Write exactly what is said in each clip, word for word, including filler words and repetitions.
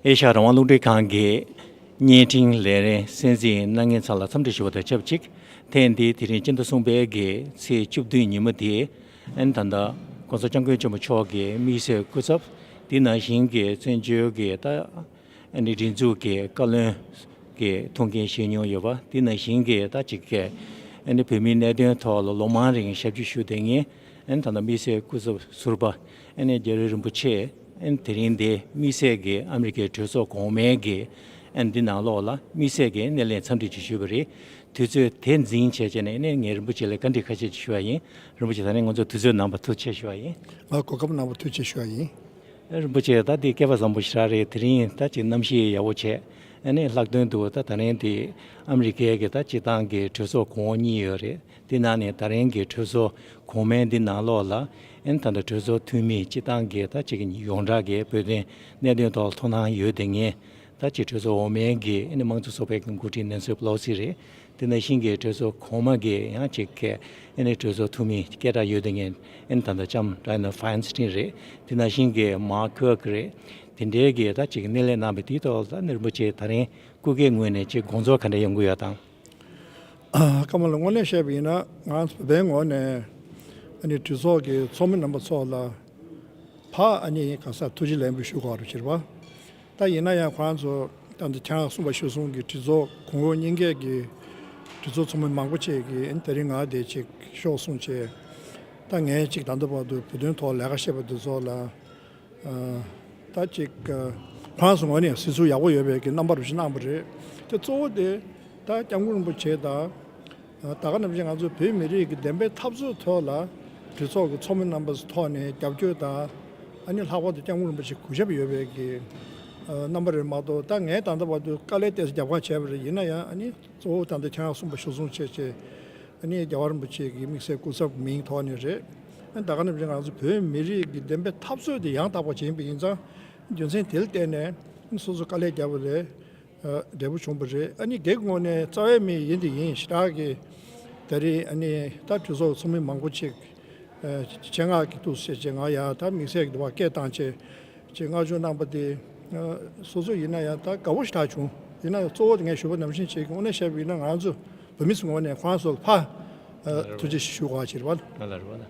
ཨེ་ཤ་ཡ་རང་དབང་རླུང་འཕྲིན་ཁང་གི་བརྙན་འཕྲིན་ལས་རིམ་གསན་གཟིགས་གནང་མཁན་ཚང་ལ་འཚམས་འདྲི་ཞུ་བ་དང་ཆབས་ཅིག་ཐེངས་འདིའི་དེ་རིང་སྤྱི་ཟླ་གསུམ་པའི་གི་ཚེས་བཅུ་བདུན་ཉིན་མོ་དེ། ཨན་ད་ལྟ་༸གོང་ས་༸སྐྱབས་མགོན་ཆེན་པོ་མཆོག་གི་དམིགས་བསལ་སྐུ་ཚབ། དེ་ནང་བཞིན་གྱི་བཙན་བྱོལ་གྱི་ད་ཨ་ནི་སྒྲིག་འཛུགས་ཀྱི་བཀའ་བློན་གྱི་ཐུགས་འགན་བཞེས་མྱོང་ཡོད་པ། དེ་ནང་བཞིན་གྱི་ད་ཅིག་གི་ཨ་ནི་བོད་མིའི་གནད་དོན་ཐོག་ལ་ལོ་མང་རིང་ཞབས་ཕྱི་ཞུ་བསྡད་མཁན། ཨན་ད་ལྟ་དམིགས་བསལ་སྐུ་ཚབ་ཟུར་པ་ཨན་རྒྱ་རི་རིན་པོ་ཆེ། ཨན་དེ་རིང་འདི་དམིགས་བསལ་གྱི་ཨ་མི་རི་ཀའི་གྲོས་ཚོགས་གོང་མའི་གི་ཨན་འདི་ནང་ལོགས་ལ་དམིགས་བསལ་གྱི་སྣེ་ལེན་འཚམས་འདྲི་ཅིག་ཞུས་པ་རེད། དུས་ཚོད་དེ་འཛིན་བྱས་བྱས་ནས་ཨན་ངས་རིན་པོ་ཆེ་ལ་བཀའ་འདྲི་ཁ་ཤས་ཅིག་ཞུ་བ་ཡིན། རིན་པོ་ཆེ་ད་རིང་ང་ཚོ་དུས་ཚོད་གནང་བར་ཐུགས་རྗེ་ཆེ་ཞུ་བ་ཡིན། ང་གོ་སྐབས་གནང་བར་ཐུགས་རྗེ་ཆེ་ཞུ་བ་ཡིན། རིན་པོ་ཆེ་ད་འདི་སྐལ་བ་བཟང་པོ་ཞེ་དྲག་རེད། དེ་རིང་ད་ཅིག་གནམ་གཤིས་ཡག་པོ་བྱས། ཨ་ནི་ལྷག་དོན་དུ་ད་ད་རིང་འདི་ཨ་མི་རི་ཀའི་གི་ད་སྤྱི་བཏང་གི་གྲོས་ཚོགས་གོང་འོག་གཉིས་ཡོད་རེད། དེ་ནང་ནས་ད་རིང་གི་གྲོས་ཚོགས་གོང་མའི་འདི་ནང་ལོགས་ལ་ཨ་ནི་ད་ལྟ་གྲོས་ཚོགས་འཐུས་མི་སྤྱི་བཏང་གི་ད་ཅིག་ཡོངས་གྲགས་ཀྱི་བོད་དོན་གནད་དོན་ཐོག་ཐོག་སྣང་ཡོད་དེ་ངས་ད་ཅིག་གྲོས་ཚོགས་འོག་མའི་གི་ཨ་ནི་དམངས་གཙོ་ཚོགས་པའི་གི་འགོ་ཁྲིད་ནེན་སི་པེ་ལོ་སི་རེད། དེ་ནང་བཞིན་གྱི་གྲོས་ཚོགས་གོང་མ་གི་ཡང་ཅིག་གི་ཨ་ནི་གྲོས་ཚོགས་འཐུས་མི་སྐད་གྲགས་ཡོད་དེ་ངས་ཨ་ནི་ད་ལྟ་ལྕམ་ཌའི་ན་ཧྥ་ཡིན་སི་ཊིན་རེད། དེ་ནང་བཞིན་གྱི་མཱ་ཁི་ཝེ་ཁི་རེད། དེ་འདྲའི་གི་ད་ཅིག་སྣེ་ལེན་གནང་བའི་དེའི་ཐོག་ལ་ཨ་ནི་རིན་པོ་ཆེ་ད་རིང་སྐུ་སྒེར་ངོས་ནས་ཅིག་དགོངས་ཚུལ་ག་འདྲ་ཡོང་གི་ཡོད་དང་། ཨ། ཀརྨ་ལགས་དངོས་གནས་བཤད་པ་ཡིན་ན་ང་བོད་པའི་ངོས་ནས་ཨ་ནི་གྲོས་ཚོགས་ཀྱི་ཚོགས་མི་རྣམ་པ་ཚོ་ལ་ཕར་ཨ་ནི་གང་ཟག་ཐུགས་རྗེ་ལེགས་འབུལ་ཞུ་དགོས་རེད་ཕྱིར་བ། ད་ཡིན་ན་ཡང་ཁོ་རང་ཚོ་ད་ལྟ་ཁྱེད་རང་གསུངས་པ་ཞུ་སོང་གི་གྲོས་ཚོགས་གོང་འོག་གཉིས་ཀའི་གི་གྲོས་ཚོགས་ཚོགས་མི་མང་པོ་ཅིག་གིས་ཨ་ནི་དེ་རིང་ང་དེ་ཅིག་ཤོག་གསུངས་བྱས། ད་ངས་ཅིག་ད་ལྟ་བར་དུ་བོད་དོན་ཐོག་ལས་ཀ་བྱས་པ་དེ་ཚོ་ལ། ཨ། ད་ཅིག་ཨ། ཁོ་རང་ཚོ་ངོས་ནས་གཟིགས་ཚུལ་ཡག་པོ་ཡོད་པའི་གི་རྣམ་པ་རུ་ཞིག་གནང་བ་རེད། དེ་གཙོ་བོ་དེ་ད་སྐྱབས་མགོན་རིན་པོ་ཆེ་དང་། ཨ། ད་ག་ནང་བཞིན་ང་ཚོ་བོད་མི་རིགས་ཀྱི་བདེན་པའི་འཐབ་རྩོད་ཐོག་ལ་གྲོས་ཚོགས་ཀྱི་ཚོགས་མི་རྣམ་པ་ཚོའི་ཐོག་ནས་རྒྱབ་སྐྱོར་དང་། ཨ་ནི་ལྷག་པར་དུ་སྐྱབས་མགོན་རིན་པོ་ཆེ་གུས་ཞབས་ཡོད་པའི་གི་ཨ། རྣམ་པ་རེད་མ་གཏོགས། ད་ངས་ད་ལྟ་བར་དུ་དཀའ་ལས་ཏོག་ཙམ་རྒྱབ་ཁ་བྱས་པ་རེད། ཡིན་ན་ཡང་ཨ་ནི་གཙོ་བོ་ད་ལྟ་ཁྱེད་རང་གསུངས་པ་ཞུ་སོང་བྱས་བྱས། ཨ་ནི་རྒྱལ་བ་རིན་པོ་ཆེ་གི་དམིགས་བསལ་སྐུ་ཚབ་མིང་ཐོག་ནས་རེད། ཨ་ནི་ད་ག་ནང་བཞིན་ང་ཚོ་བོད་མི་རིགས་ཀྱི་བདེན་པའི་འཐབ་རྩོད་དེ་ཡང་དག་པ་བྱེད་ཡིན་པ་ཡིན་ཙང་། རྒྱུ་མཚན་དེ་ལ་བརྟེན་ནས་སོ་སོ་དཀའ་ལས་བརྒྱབ་པ་ལས་ཨ། འབྲས་བུ་བྱུང་བ་རེད། ཨ་ནི་སྒེར་གྱི་ངོས་ནས་རྩ་བའི་མི་ཡིན་དེ་ཡིན་ཞེ་དྲག་གི་ད་རེས་ཨ་ནི་ད་གྲོས་ཚོགས་ཚོགས་མི་མང་པོ་ཅིག་ཨ། ཆེད་མངགས་ཀྱིས་འདུག་ཟེར་བྱས་ང་ཡང་ད་དམིགས་བསལ་གྱི་འདུག་བ་སྐད་བཏང་བྱས། ཅེས་བསྔགས་བརྗོད་གནང་པ་དེ། ཨ། སོ་སོ་ཡིན་ན་ཡང་ད་དགའ་བོ་ཞེ་དྲག་བྱུང་། ཡིན་ན་ཡང་གཙོ་བོ་དེ་ངས་ཞུ་བ་ནང་བཞིན་བྱེད་ཀྱི་དངོས་གནས་བཤད་པ་ཡིན་ན་ང་ཚོ་བོད་མི་ཚོའི་ངོས་ནས་ཁོང་ཚོ་ལ་ཕར། ཨ། ཐུགས་རྗེ་ཞུ་དགོས་ཅེས་རེད་བ། ཨ་ལ་རེད་བ་ལ།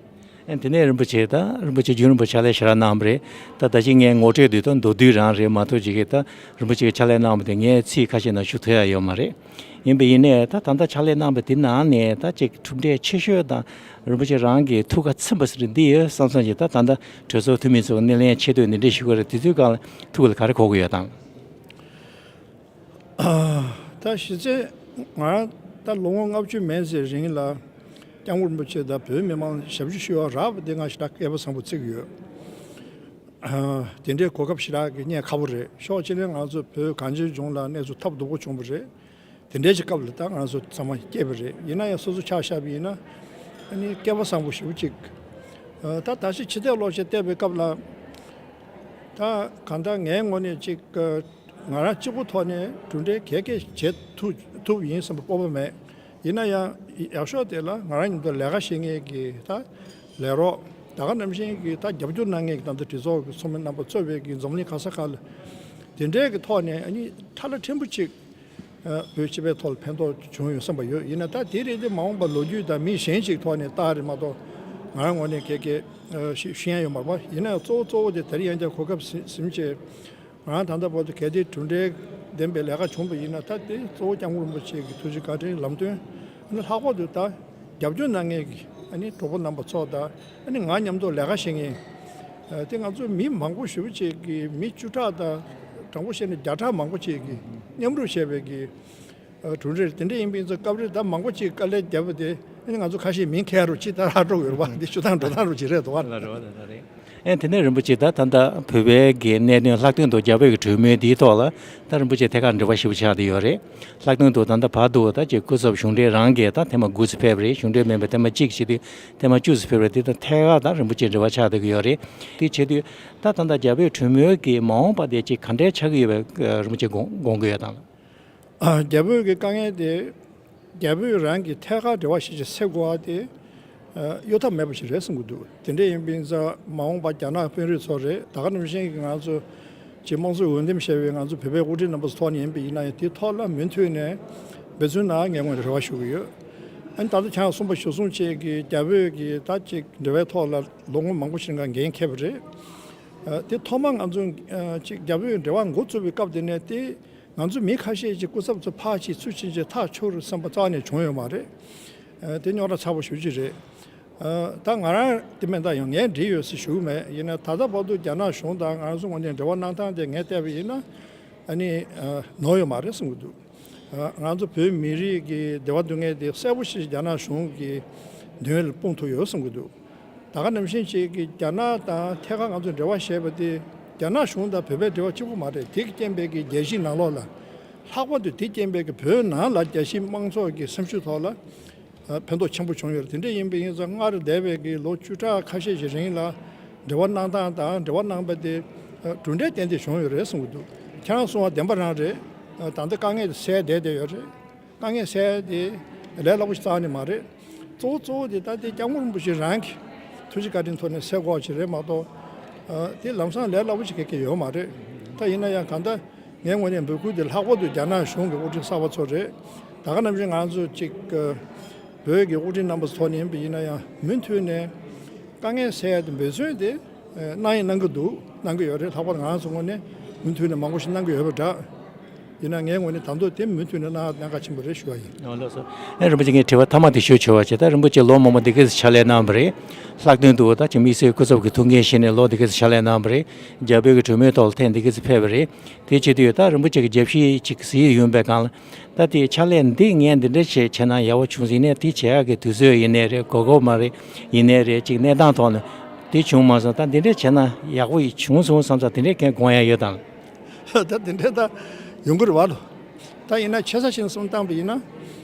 ཨ་དེ་ནས་རིན་པོ་ཆེ་ད་རིན་པོ་ཆེ་རྒྱུན་རིང་པོ་ཕྱག་ལས་ཞེ་དྲག་གནང་བ་རེད། ད་ད་ཅི་ངས་ངོ་སྤྲོད་དུས་ད་མདོར་བསྡུས་རང་རེད་མ་གཏོགས་ཅིག་གིས་ད་རིན་པོ་ཆེ་གི་ཕྱག་ལས་གནང་བ་དེ་ངས་ཚིག་ཁ་ཤས་ནང་ཞུ་ཐུབ་ཡ་ཡོད་མ་རེད། ཡིན་པ་ཡིན་ནའི་ད་ད་ལྟ་ཕྱག་ལས་གནང་བ་དེ་ནང་ནས་ད་ཅིག་གྲུབ་འབྲས་ཆེ་ཤོས་དང་རིན་པོ་ཆེ་རང་གི་ཐུགས་ཁ་ཚིམ་པ་ཟེར་འདི་ཡོད་བསམ་བསམ་ཞིག་ད་ད་ལྟ་གྲོས་ཚོགས་འཐུས་མི་ཚོ་སྣེ་ལེན་ཆེ་བསྟོད་འདི་འདྲས་ཞུ་གི་རེད། དེ་དུས་གང་ལ་ཐུགས་ལ་ག་རེ་འཁོར་གི་ཡོད་དང་། ད་གཞི་རྩའི་ང་རང་ད་ལོ་ངོ་ལྔ་བཅུ་མན་ཙམ་རིང་ལ་སྐྱབས་མགོན་རིན་པོ་ཆེ་དང་བོད་མི་མང་ལ་ཞབས་ཞུ་ཞུ་བ་རག་པ་དེ་ང་ཞེ་དྲག་སྐལ་པ་བཟང་པོ་བརྩི་གི་ཡོད། དེ་འདྲའི་གོ་སྐབས་ཞེ་དྲག་གི་རྙེད་ཁག་པོ་རེད། ཕྱོགས་གཅིག་ནས་ང་ཚོ་བོད་གངས་ཅན་ལྗོངས་ལ་གནས་ཚུལ་ཐབས་སྡུག་པོ་བྱུང་བ་རེད། དེ་འདྲའི་ཅིག་སྐབས་ལ་ད་ང་ཚོ་ཚང་མ་སྐྱེས་པ་རེད། ཡིན་ན་ཡང་སོ་སོ་ཆ་བཞག་པ་ཡིན་ན་ཨ་ནི་སྐལ་པ་བཟང་པོ་ཞེ་པོ་ཅིག་ད་ད་ཅི་ཕྱི་བལྟས་ལོག་བལྟས་བལྟས་པའི་སྐབས་ལ་ད་གང་ལྟར་ངའི་ངོས་ནས་ཅིག་ང་རང་གཅིག་པུ་ཐོག་ནས་གྲུབ་འབྲས་ག་གེ་བྱེད་ཐུབ་ཐུབ་ཡིན་བསམ་པའི་སྤོབས་པ་མེད། ཡིན་ན་ཡང་ཡག་ཤོས་དེ་ལ་ང་རང་མཉམ་དུ་ལས་ཀ་བྱེད་མཁན་གྱི་ད་ལས་རོགས་ད་ག་ནང་བཞིན་གྱི་ད་རྒྱབ་སྐྱོར་གནང་མཁན་གྱི་ད་ལྟ་གྲོས་ཚོགས་ཀྱི་ཚོགས་མི་རྣམ་པ་གཙོས་པའི་གི་འཛམ་གླིང་ག་ས་ག་ལ་དེ་འདྲའི་གི་ཐོག་ནས་ཨ་ནི་ཁྲ་ལ་ཕྲན་བུ་ཅིག་ཨ། བོད་སྤྱི་པའི་ཐོག་ལ་ཕན་ཐོགས་བྱུང་ཡོད་བསམ་པ་ཡོད། ཡིན་ན་ད་དེ་རེད་དེ་མ་འོངས་པ་ལོ་རྒྱུས་དང་མི་གཞན་ཅིག་ཐོག་ནས་བལྟ་རེད་མ་གཏོགས་ང་རང་ངོས་ནས་ག་གེ་ཨ། ཤེས་ཤེས་ཡ་ཡོད་མ་རེད་པ། ཡིན་ན་ཡང་གཙོ་བོ་གཙོ་བོ་དེ་དེ་རིང་ཡང་བསྐྱར་གོ་སྐབས་ཟིན་ཟིན་བྱས། ང་རང་ད་ལྟ་བར་དུ་གལ་ཏེ་གྲུབ་འབྲས་ལྡན་པའི་ལས་ཀ་བྱུང་བ་ཡིན་ན་ད་དེ་གཙོ་བོ་སྐྱབས་མགོན་རིན་པོ་ཆེ་གི་ཐུགས་རྗེ་བཀའ་དྲིན་ལམ་སྟོན། ཨ་ནི་ལྷག་པར་དུ་ད་རྒྱབ་སྐྱོར་གནང་མཁན་གྱི་ཨ་ནི་གྲོགས་པོ་རྣམ་པ་ཚོ་དང་ཨ་ནི་ང་མཉམ་དུ་ལས་ཀ་བྱེད་མཁན། ཨ། དེ་ང་ཚོ་མི་མང་པོ་ཞེ་པོ་ཅིག་གིས་མི་བཅུ་ཕྲག་དང་དྲང་པོ་བཤད་ན་བརྒྱ་ཕྲག་མང་པོ་ཅིག་གིས་མཉམ་རུབ་བྱས་པའི་གི་ཨ། གྲུབ་འབྲས་དེ་འདྲ་ཡིན་པ་ཡིན་ཙང་སྐབས་རེ་ད་མང་པོ་ཅིག་དཀའ་ལས་བརྒྱབ་པ་དེ་ཨ་ནི་ང་ཚོ་ཁ་ཤས་མིང་ཁྱེར་རོགས་ཅིག་ད་ར་འགྲོ་གི་ཡོད་རེད་པ། འདི་ཞུ་སྟངས་འགྲོ་སྟངས་རོགས་ཅིག་རེད་འདུག་པ། ལ་རེད་པ། ལ་རེད། ཨེ་དེ་ནས་རིན་པོ་ཆེ་ད་ད་ལྟ་བོད་པའི་གི་གནད་དོན་ལྷག་དོན་དུ་རྒྱ་བོད་ཀྱི་གྲོས་མོལ་འདིའི་ཐོག་ལ་ད་རིན་པོ་ཆེ་ཐད་ཀར་འབྲེལ་བ་ཞེ་པོ་ཆགས་བསྡད་ཡོད་རེད། ལྷག་དོན་དུ་ད་ལྟ་བར་དུ་ད་ཅིག་སྐུ་ཚབ་གཞུང་འབྲེལ་རང་གིས་ད་ཐེངས་མ་དགུ་ཙམ་ཕེབས་རེད། གཞུང་འབྲེལ་མིན་པ་ཐེངས་མ་གཅིག་བྱས་དུས་ཐེངས་མ་བཅུ་ཙམ་ཕེབས་རེད། དེ་ད་ཐད་ཀར་ད་རིན་པོ་ཆེ་འབྲེལ་བ་ཆགས་བསྡད་ཀྱི་ཡོད་རེད། དེ་བྱས་དུས་ད་ད་ལྟ་རྒྱ་བོད་གྲོས་མོལ་གྱི་མ་འོངས་པ་དེ་ཅིག་ག་འདྲའི་ཆགས་ཀྱི་ཡོད་པའི་རིན་པོ་ཆེ་དགོངས་དགོངས་ཀྱི་ཡོད་དང་། ཨ། རྒྱ་བོད་ཀྱི་དཀའ་ངལ་དེ་རྒྱ་བོད་རང་གིས་ཐད་ཀར་འབྲེལ་བ་བྱས་བྱས་སེལ་དགོས་པ་དེ་ཨ། གཡོལ་ཐབས་མེད་པ་ཞིག་རེད་བསམ་གྱི་འདུག་དེ་འདྲ་ཡིན་པ་ཡིན་ཙང་མ་འོངས་པ་རྒྱ་ནག་དཔོན་རིགས་ཚོ་རེད། ད་ག་ནང་བཞིན་གྱི་ང་ཚོ་ ཅིག་དམངས་གཙོའི་འོས་འདེམས་བྱས་པའི་ང་ཚོ་བོད་པའི་དབུ་ཁྲིད་རྣམ་པ་ཚོ་ཐོག་ནས་ཡིན་པ་ཡིན་ན་ཡང་། དེའི་ཐོག་ལ་མུ་མཐུད་ནས་འབད་བརྩོན་གནང་ངས་ངོས་ནས་རེ་བ་ཞུ་གི་ཡོད། ཨ་ནི་ད་ལྟ་ཁྱེད་རང་གསུངས་པ་གཞིར་བཟུང་བྱས་ཀྱི་རྒྱ་བོད་ཀྱི་ད་ཅིག་འབྲེལ་བའི་ཐོག་ལ་ལོ་ངོ་མང་པོ་ཞིག་ང་འགན་འཁྱེར་བ་རེད། ཨ་དེ་ཐོག་མ་ང་ཚོ་ཨ་ཅིག་རྒྱ་བོད་འབྲེལ་བ་འགོ་བཙུགས་པའི་སྐབས་དེ་ནས་དེ། ང་ཚོ་མི་ཁ་ཤས་ཀྱིས་སྐུ་ཚབ་ཚོ་ཕར་ཕྱིན་ཚུར་ཕྱིན་བྱས་ཐག་ཆོད་རེད་བསམ་པ་རྩ་བ་ནས་བྱུང་ཡོད་མ་རེད། ཨ་དེ་རྙོག་དྲ་ཚ་པོ་ཞེ་པོ་ཅིག་རེད། ཨ་ད་ང་རང་དེ་མིན་ད་ཡང་ངས་འགྲིག་ཡོད་ཟེར་ཞུ་གི་མེད། ཡིན་ན་ད་ལྟ་བར་དུ་རྒྱ་ནག་གཞུང་དང་ང་ཚོ་ངོས་ནས་འབྲེལ་བ་གནང་སྟངས་དེ་ངས་བལྟས་པ་ཡིན་ན་ཨ་ནི་ཨ་ནོར་ཡོད་མ་རེད་བསམ་གྱི་འདུག། ཨ་ང་ཚོ་བོད་མི་རིགས་ཀྱི་བདེ་བ་སྡུག་བསྔལ་དེ་གསལ་པོ་ཞིག་རྒྱ་ནག་གཞུང་གི་མདུན་ལ་སྤུངས་ཐུབ་ཡོད་བསམ་གྱི་འདུག། ད་ག་ནང་བཞིན་ཅིག་གི་རྒྱ་ནག་དང་ཐད་ཀར་ང་ཚོས་འབྲེལ་བ་བྱས་པ་དེ་རྒྱ་ནག་གཞུང་དང་བོད་པའི་འབྲེལ་བ་གཅིག་པུ་མ་རེད། དེ་གི་རྐྱེན་པས་ཀྱི་རྒྱལ་སྤྱིའི་ནང་ལོགས་ལ། ལྷག་པར་དུ་དེ་རྐྱེན་པས་ཀྱི་བོད་ནང་ལ་རྒྱལ་སྤྱིའི་དམངས་ཚོགས་ཀྱི་སེམས་ཤུགས་ཐོག་ལ་ཨ་ཕན་ཐོགས་ཆེན་པོ་བྱུང་ཡོད་རེད། དེ་འདྲ་ཡིན་པ་ཡིན་ཙང་སྔར་འདས་པའི་གི་ལོ་བཅུ་ཕྲག་ཁ་ཤས་ཤིག་རིང་ལ་འབྲེལ་བ་གནང་སྟངས་དང་འབྲེལ་བ་གནང་པ་དེ་ཨ་གྲུབ་འབྲས་ཏན་ཏན་བྱུང་ཡོད་རེད་གསུང་གི་འདུག། ཁྱེད་རང་གསུང་བ་བདེན་པ་རང་རེད། ཨ་ད་ལྟ་དཀའ་ངལ་དེ་སེལ་བསྡད་བསྡད་ཡོད་རེད། དཀའ་ངལ་སེལ་དེ་ལས་སླ་པོ་ཞིག་རྩ་ནས་མ་རེད། གཙོ་བོ་གཙོ་བོ་དེ་ད་ལྟའི་སྐྱབས་མགོན་རིན་པོ་ཆེ་རང་གི་ཐུགས་རྗེ་བཀའ་དྲིན་ཐོག་ནས་སེལ་དགོས་ཅིག་རེད་མ་གཏོགས། ཨ་དེ་ལམ་སང་ལས་སླ་པོ་ཞིག་ག་གེ་ཡོད་མ་རེད། ད་ཡིན་ན་ཡང་གང་ལྟར་ངའི་ངོས་ནས་འབོད་སྐུལ་དེ་ལྷག་པར་དུ་རྒྱ་ནག་གཞུང་གི་དབུ་ཁྲིད་གསར་པ་ཚོ་རེད། ད་ག་ནང་བཞིན་ང་ཚོ་གཅིག་བོད་ཀྱི་དབུ་ཁྲིད་རྣམ་པ་ཚོ་ཐོག་ནས་ཡིན་པ་ཡིན་ན་ཡང་མུ་མཐུད་ནས་དཀའ་ངལ་སེལ་ཡ་དེ་འབད་བརྩོན་དེ་གནང་ཡིན་གནང་གི་འདུག། གནང་གི་ཡོད་རེད། ལྷག་པར་ང་རང་ཚོ་ངོས་ནས་མུ་མཐུད་ནས་མང་པོ་ཞིག་གནང་གི་ཡོད་པ་འདྲ། ཡིན་ན་ངའི་ངོས་ནས་ད་དུང་དེ་མུ་མཐུད་ནས་གནང་གནད་འགག་ཆེན་པོ་རེད་ཞུ་བ་ཡིན། ཨོ་ལགས་སོ། ཨེ་རིན་པོ་ཆེ་ངས་དྲི་བ་མཐའ་མ་དེ་ཞུ་ཆོག་པ་བྱས། ད་རིན་པོ་ཆེ་ལོ་མང་པོ་འདི་གས་སུ་ཕྱག་ལས་གནང་བ་རེད། ལྷག་དོན་དུ་ད་ཅིག་དམིགས་བསལ་སྐུ་ཚབ་ཀྱི་ཐུགས་འགན་བཞེས་ནས་ལོ་འདི་གས་སུ་ཕྱག་ལས་གནང་བ་རེད། རྒྱ་བོད་ཀྱི་གྲོས་མོལ་ཐོག་ལ་ཐེངས་འདི་གས་སུ་ཕེབས་པ་རེད། དེ་བྱེད་དུས་ད་རིན་པོ་ཆེ་གི་རྒྱབ་བཤིག་ཅིག་གཟིགས་ཡོང་པའི་སྒང་ལ། ད་དེ་ཕྱག་ལས་འདི་ངས་འདི་འདྲ་བྱས་བྱས་ན་ཡག་པོ་བྱུང་ཟིན་ནས། དེ་བྱེད་ཡག་གི་དུས་ཚོད་ཡིན་ནའི་རེད། གོ་སྐབས་མ་རེད་ཡིན་ནའི་རེད། ཅིག་གནས་སྟངས་ཐོག་ནས་དེ་བྱུང་མ་སོང་། ད་འདི་འདྲ་བྱས་ན་ཡག་པོ་བྱུང་སོང་བསམ་ས་དེ་འདྲ་གང་དགོངས་ཡག་ཡོད་དམ། ད་དེ་འདྲའི་ད་ཡོང་གི་རེད་བ་ལོ། ད་ཡིན་ན་ཆེ་ས་ཞིག་བསམ་བཏང་པ་ཡིན་ན་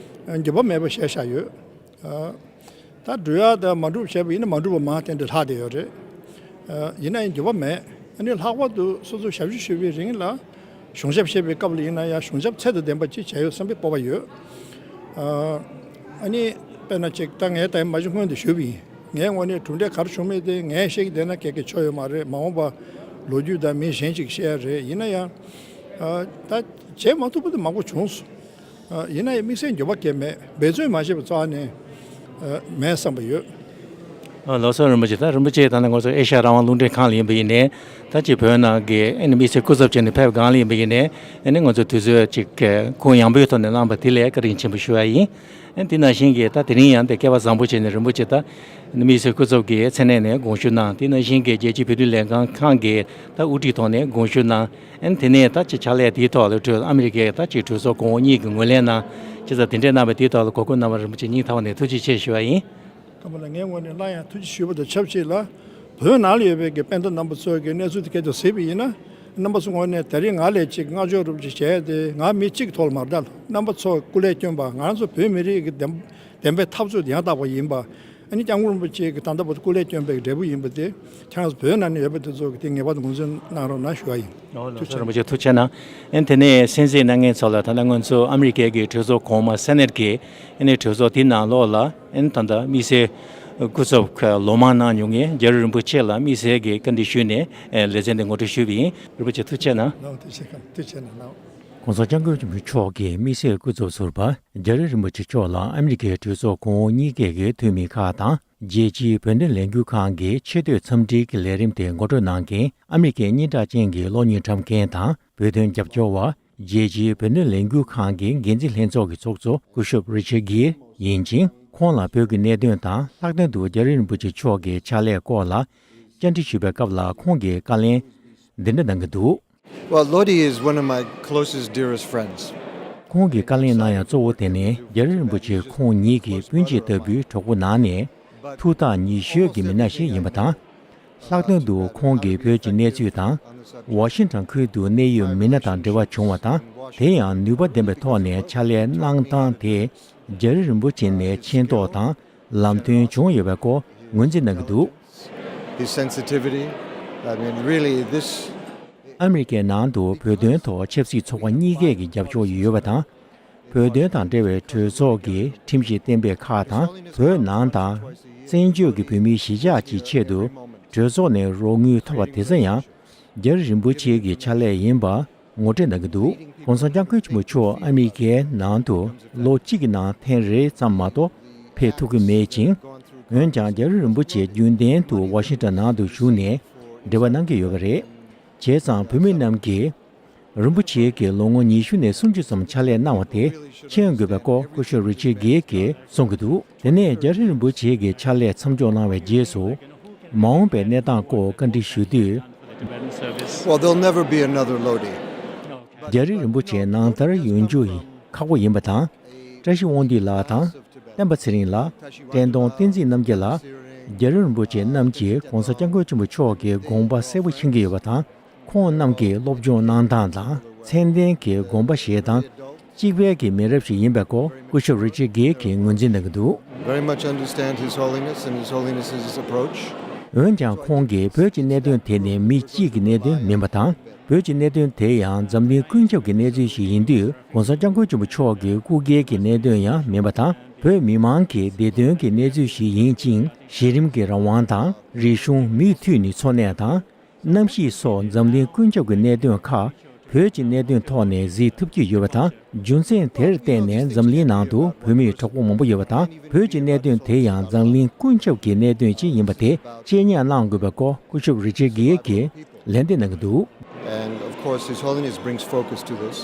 འགྱོད་པ་མེད་པ་བཤད་བཞག་ཡོད། ད་འགྲུབ་ཡག་ད་མ་འགྲུབ་བྱས་པ་ཡིན་ན་མ་འགྲུབ་པ་མང་དེ་འདྲ་ལྷག་བསྡད་ཡོད་རེད། ཡིན་ན་ཡང་འགྱོད་པ་མེད། ཨ་ནི་ལྷག་པར་དུ་སོ་སོ་ཞབས་ཞུ་ཞུ་བའི་རིང་ལ་གཞུང་ཞབས་བྱེད་པའི་སྐབས་ལ་ཡིན་ན་ཡང་གཞུང་ཞབས་ཚད་དང་ལྡན་པ་ཅིག་བྱས་ཡོད་བསམ་པའི་སྤོབས་པ་ཡོད། ཨ་ནི་དཔེར་ན་ཅིག་ད་ངས་ད་མ་གཞི་སྔོན་དུ་ཞུས་པ་ཡིན། ངའི་ངོས་ནས་གྲུབ་འབྲས་ག་རེ་བྱུང་མེད་དེ་ངས་བཤད་ཀྱི་བསྡད་ན་ག་གེ་ཆོ་ཡོད་མ་རེད། མ་འོངས་པ་ལོ་རྒྱུས་དང་མི་གཞན་ཅིག་བཤད་ཡ་རེད། ཡིན་ན་ཡང་ཨ་ད་བྱེད་མ་ཐུབ་པ་དེ་མང་པོ་བྱུང་སོང་། ཨ་ཡིན་ན་ཡང་དམིགས་བསལ་འགྱོད་པ་གང་མེད། འབད་བརྩོན་མ་བྱས་པ་རྩ་བ་ནས་ཨ་མེད་བསམ་པ་ཡོད། ཨ་ལགས་སོ། རིན་པོ་ཆེ། ད་རིན་པོ་ཆེ་ད་ནི་ང་ཚོ་ཨེ་ཤ་ཡ་རང་དབང་རླུང་འཕྲིན་ཁང་ལ་ཡིན་པ་ཡིན་ནའི། ད་ཅིག་བོད་ནང་གི་ཨ་ནི་དམིགས་བསལ་སྐུ་ཚབ་བྱས་ནས་ཕེབས་སྒང་ལ་ཡིན་པ་ཡིན་ནའི། ཨ་ནི་ང་ཚོ་དུས་ཚོད་ཅིག་ཁོང་ཡངས་པོའི་ཐོག་ནས་གནང་བ་དེ་ལ་བཀའ་དྲིན་ཆེན་པོ་ཞུ་བ་ཡིན། ཨ་དེ་ནང་བཞིན་གྱི་ད་དེ་རིང་ཡང་དེ་སྐལ་བ་བཟང་པོ་བྱས་ནས་རིན་པོ་ཆེ་ད་དམིགས་བསལ་སྐུ་ཚབ་ཀྱི་མཚན་གནས་ནས་དགོངས་ཞུ་གནང་། དེ་ནང་བཞིན་གྱི་རྒྱལ་སྤྱིའི་བོད་དོན་ལས་འགུལ་ཁང་གི་ད་དབུ་ཁྲིད་ཐོག་ནས་དགོངས་ཞུ་གནང་། ཨན་དེ་ནས་ད་ཅིག་ཕྱག་ལས་དེའི་ཐོག་ལ་གྲོས་ཨ་མི་རི་ཀའི་ད་ཅིག་གྲོས་ཚོགས་གོང་འོག་གཉིས་ཀྱི་ངོས་ལེན་གནང་། ཅི་ཙམ་དེ་འདྲས་གནང་བའི་དེའི་ཐོག་ལ་གོ་སྐབས་གནང་བར་རིན་པོ་ཆེ་སྙིང་ཐག་པ་ནས་ཐུགས་རྗེ་ཆེ་ཞུ་བ་ཡིན། སྐྱབས་མགོན་ལགས། ངའི་ངོས་ནས་སླར་ཡང་ཐུགས་རྗེ་ཞུ་བ་དང་ཆབས་ཅིག་ལ། བོད་ནང་ལ་ཡོད་པའི་གི་སྤུན་ཟླ་རྣམ་པ་ཚོས་ཀྱི་གནས་ཚུལ་དེ་སྐད་ཆ་གཟིགས་པ་ཡིན་ན། རྣམ་པ་ཚོ་ངོས་ནས་དེ་རིང་ང་ལས་ཅིག་བསྔགས་བརྗོད་རུབ་ཅིག་བྱས་ཏེ་ང་མི་གཅིག་ཐོག་ལ་མ་རེད་ད། རྣམ་པ་ཚོ་སྐུ་ལས་བསྐྱོན་པ། ང་རང་ཚོ་བོད་མི་རིགས་ཀྱི་བདེན་བདེན་པའི་འཐབ་རྩོད་དེ་ཡང་དག་པ་ཡིན་པ། ཨ་ནི་སྐྱབས་མགོན་རིན་པོ་ཆེ་གི་ད་ལྟ་བར་དུ་སྐུ་ལས་བསྐྱོན་པའི་འབྲས་བུ་ཡིན་པ་དེ་ཁྱེད་རང་ཚོ་བོད་ནང་ནས་ཡོད་པ་དེ་ཚོ་གི་དེ་ངེས་པར་དུ་ངོས་འཛིན་གནང་རོགས་གནང་ཞུ་བ་ཡིན། ཨོ་ལགས་སོ། ཐུགས་རྗེ་ཆེ། རིན་པོ་ཆེ་ཐུགས་རྗེ་གནང་། ཨ་ནི་དེ་ནས་གསན་གཟིགས་གནང་མཁན་ཚོ་ལ་ད་ལྟ་ང་ཚོ་ཨ་མི་རི་ཀའི་གི་གྲོས་ཚོགས་གོང་མ་སེ་ནེ་ཊི་གི་ཨ་ནི་གྲོས་ཚོགས་དེའི་ནང་ལོགས་ལ་ཨ་ནི་ད་ལྟ་དམིགས་བསལ་སྐུ་ཚབ་ལོ་མང་གནང་མྱོང་མཁན་རྒྱ་རི་རིན་པོ་ཆེ་ལ་དམིགས་བསལ་གྱི་བཀའ་འདྲི་ཞུས་ནས་ལེ་ཚན་འདི་ངོ་སྤྲོད་ཞུས་པ་ཡིན། རིན་པོ་ཆེ་ཐུགས་རྗེ་གནང་། ལགས་ཐུགས་རྗེ་གནང་། ཐུགས་རྗེ་གནང་། གོང་ས་སྐྱབས་མགོན་ཆེན་པོ་མཆོག་གིས་དམིགས་བསལ་སྐུ་ཚབ་ཟུར་པ་རྒྱ་རི་རིན་པོ་ཆེ་མཆོག་ལ་ཨ་མི་རི་ཀའི་གྲོས་ཚོགས་གོང་འོག་གཉིས་ཀའི་གི་འཐུས་མི་ཁག་དང་། རྒྱལ་སྤྱིའི་བོད་དོན་ལས་འགུལ་ཁང་གི་ཆེས་མཐོའི་འཚམས་འདྲིའི་གི་ལས་རིམ་དེ་ངོ་སྤྲོད་གནང་མཁན་ཨ་མི་རི་ཀའི་སྙན་གྲགས་ཅན་གྱི་གློག་བརྙན་འཁྲབ་མཁན་དང་བོད་དོན་རྒྱབ་སྐྱོར་བ། རྒྱལ་སྤྱིའི་བོད་དོན་ལས་འགུལ་ཁང་གི་འགན་འཛིན་ལྷན་ཚོགས་ཀྱི་ཚོགས་གཙོ་སྐུ་ཞབས་རི་ཆར་གྷིར་ཡིན་ཅིང་། ཁོང་ལ་བོད་ཀྱི་གནད་དོན་དང་ལྷག་དོན་དུ་རྒྱ་རི་རིན་པོ་ཆེ་མཆོག་གི་ཕྱག་ལས་སྐོར་ལ་བཅར་འདྲི་ཞུས་པའི་སྐབས་ལ་ཁོང་གིས་བཀའ་ལན་འདི་འདྲ་གནང་གི་འདུག། Well, Lodi is one of my closest, dearest friends. ཁོང་གི་བཀའ་ལན་གནང་ཡ་གཙོ་བོ་དེ་ནི་རྒྱ་རི་རིན་པོ་ཆེ་ཁོང་ཉིད་ཀྱི་སྤུན་མཆེད་ལྟ་བུའི་གྲོགས་པོ་ནང་ནས་ཐུགས་ཐག་ཉེ་ཤོས་ཀྱི་མི་སྣ་ཞིག་ཡིན་པ་དང་། ལྷག་དོན་དུ་ཁོང་གིས་བོད་ཀྱི་གནས་ཚུལ་དང་། ཝ་ཤིང་ཊོན་ཁུལ་དུ་གནད་ཡོད་མི་སྣ་དང་འབྲེལ་བ་བྱུང་བ་དང་། དེ་ཡང་ནུས་པ་ལྡན་པའི་ཐོག་ནས་ཕྱག་ལས་གནང་སྟངས་དེ་རྒྱ་རི་རིན་པོ་ཆེ་ནས་མཁྱེན་རྟོགས་དང་ལམ་སྟོན་བྱུང་ཡོད་པའི་སྐོར་ངོས་འཛིན་གནང་གི་འདུག། His sensitivity, I mean, really, this ཨ་མི་རི་ཀའི་ནང་དུ་བོད་དོན་ཐོག་ཆབ་སྲིད་ཚོགས་པ་གཉིས་ཀས་ཀྱི་རྒྱབ་སྐྱོར་ཡོད་པ་དང་། བོད་དོན་དང་འབྲེལ་བའི་གྲོས་ཚོགས་ཀྱི་ཁྲིམས་གཞི་གཏན་འབེབས་ཁག་དང་། བོད་ནང་དང་བཙན་བྱོལ་གྱི་བོད་མིའི་གཞིས་ཆགས་ཀྱི་ཆེད་དུ་གྲོས་ཚོགས་ནས་རོགས་དངུལ་ཐོབ་པ་དེ་ཚོ་ཡང་ རྒྱ་རི་རིན་པོ་ཆེ་གི་ཕྱག་ལས་ཡིན་པ་ངོ་སྤྲོད་གནང་གི་འདུག། གོང་ས་སྐྱབས་མགོན་ཆེན་པོ་མཆོག་ཨ་མི་རི་ཀའི་ནང་དུ་ལོ་གཅིག་གི་ནང་ཐེངས་རེ་ཙམ་མ་གཏོགས་ཕེབས་ཐུབ་ཀྱི་མེད་ཅིང་། འོན་ཀྱང་རྒྱ་རི་རིན་པོ་ཆེ་རྒྱུན་ལྡན་དུ་ཝ་ཤིང་ཊོན་ནང་དུ་བཞུགས་ནས་འབྲེལ་བ་གནང་གི་ཡོད་པ་རེད། བྱས་ཙང་བོད་མི་རྣམས་ཀྱིས་རིན་པོ་ཆེ་གིས་ལོ་ངོ་ཉི་ཤུ་ནས་སུམ་ཅུ་ཙམ་ཕྱག་ལས་གནང་བ་དེ་མཁྱེན་དགོས་པའི་སྐོར་སྐུ་ཞབས་རི་ཆར་གྷེ་ཀྱིས་གསུང་གི་འདུག། དེ་ནས་རྒྱ་རི་རིན་པོ་ཆེ་གི་ཕྱག་ལས་མཚམས་འཇོག་གནང་བའི་རྗེས་སུ། མ་འོངས་པའི་གནས་སྟངས་སྐོར་བཀའ་འདྲི་ཞུ་དུས། Well, there'll never be another Lodi. རྒྱ་རི་རིན་པོ་ཆེ་ནང་ལྟར་ཡོང་རྒྱུ་ཡི་ཁག་པོ་ཡིན་པ་དང་། བཀྲ་ཤིས་དབང་འདུས་ལགས་དང་། བསྟན་པ་ཚེ་རིང་ལགས། བཀྲས་མཐོང་བསྟན་འཛིན་རྣམ་རྒྱལ་ལགས། རྒྱ་རི་རིན་པོ་ཆེ་རྣམས་ཀྱིས་གོང་ས་སྐྱབས་མགོན་ཆེན་པོ་མཆོག་གི་དགོངས་པ་གསལ་པོ་མཁྱེན་གྱི་ཡོད་པ་དང་། ཁོང་རྣམས་ཀྱི་སློབ་སྦྱོང་གནང་སྟངས་དང་མཚན་ལྡན་གྱི་དགོངས་པ་བཞེས་སྟངས་གཅིག་པའི་གི་མི་རབས་ཤིག་ཡིན་པའི་སྐོར་སྐུ་ཞབས་རི་ཆར་གྷེ་ཀྱིས་ངོས་འཛིན་གནང་གི་འདུག། Very much understand His Holiness and His Holiness's approach. འོན་ཀྱང་ཁོང་གིས་བོད་ཀྱི་གནད་དོན་དེ་ནི་མི་གཅིག་གི་གནད་དོན་མིན་པ་དང་། བོད་ཀྱི་གནད་དོན་དེ་ཡང་འཛམ་གླིང་ཀུན་ཁྱབ་ཀྱི་གནས་ཚུལ་ཞིག་ཡིན་དུས། གོང་ས་སྐྱབས་མགོན་ཆེན་པོ་མཆོག་གི་སྐུ་སྒེར་གྱི་གནད་དོན་ཡང་མིན་པ་དང་། བོད་མི་མང་གི་བདེ་དོན་གྱི་གནས་ཚུལ་ཞིག་ཡིན་ཅིང་། གཞི་རིམ་གྱི་རང་དབང་དང་། རིག་གཞུང་། མིའི་འཐུས་ནི་འཚོ་གནས་དང་། གནམ་གཤིས་སོགས་འཛམ་གླིང་ཀུན་ཁྱབ་ཀྱི་གནད་དོན་ཁག་བོད་ཀྱི་གནད་དོན་ཐོག་ནས་གཟིགས་ཐུབ་ཀྱི་ཡོད་པ་དང་། རྒྱུ་མཚན་དེར་བརྟེན་ནས་འཛམ་གླིང་ནང་དུ་བོད་མིའི་གྲོགས་པོ་མང་པོ་ཡོད་པ་དང་། བོད་ཀྱི་གནད་དོན་དེ་ཡང་འཛམ་གླིང་ཀུན་ཁྱབ་ཀྱི་གནད་དོན་ཅིག་ཡིན་པ་དེ་གཅེས་ཉར་གནང་དགོས་པའི་སྐོར་སྐུ་ཞབས་རི་ཆར་གྷེ་ཀྱིས་ལན་འདེབས་གནང་གི་འདུག། And of course, His Holiness brings focus to this.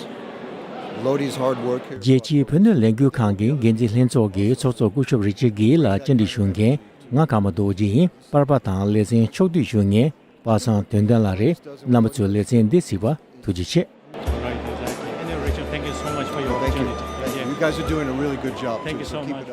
Lodi's hard work here. རྒྱལ་སྤྱིའི་བོད་དོན་ལས་འགུལ་ཁང་གི་འགན་འཛིན་ལྷན་ཚོགས་ཀྱི་ཚོགས་གཙོ་སྐུ་ཞབས་རི་ཆར་གྷེ་ལ་བཅར་འདྲི་ཞུ་མཁན་ང་ཀརྨ་རྡོ་རྗེ་ཡིན། པར་པ་དང་ལེ་ཚན་ཕྱོགས་བསྡུས་ཞུ་མཁན་པ་སངས་དོན་ལྡན་ལགས་རེད། རྣམ་པ་ཚོས་ལེ་ཚན་འདི་གཟིགས་པར་ཐུགས་རྗེ་ཆེ། Right, exactly. Anyway, Richard, thank you so much for your opportunity. Thank you. Yeah. You guys are doing a really good job. Thank you so much.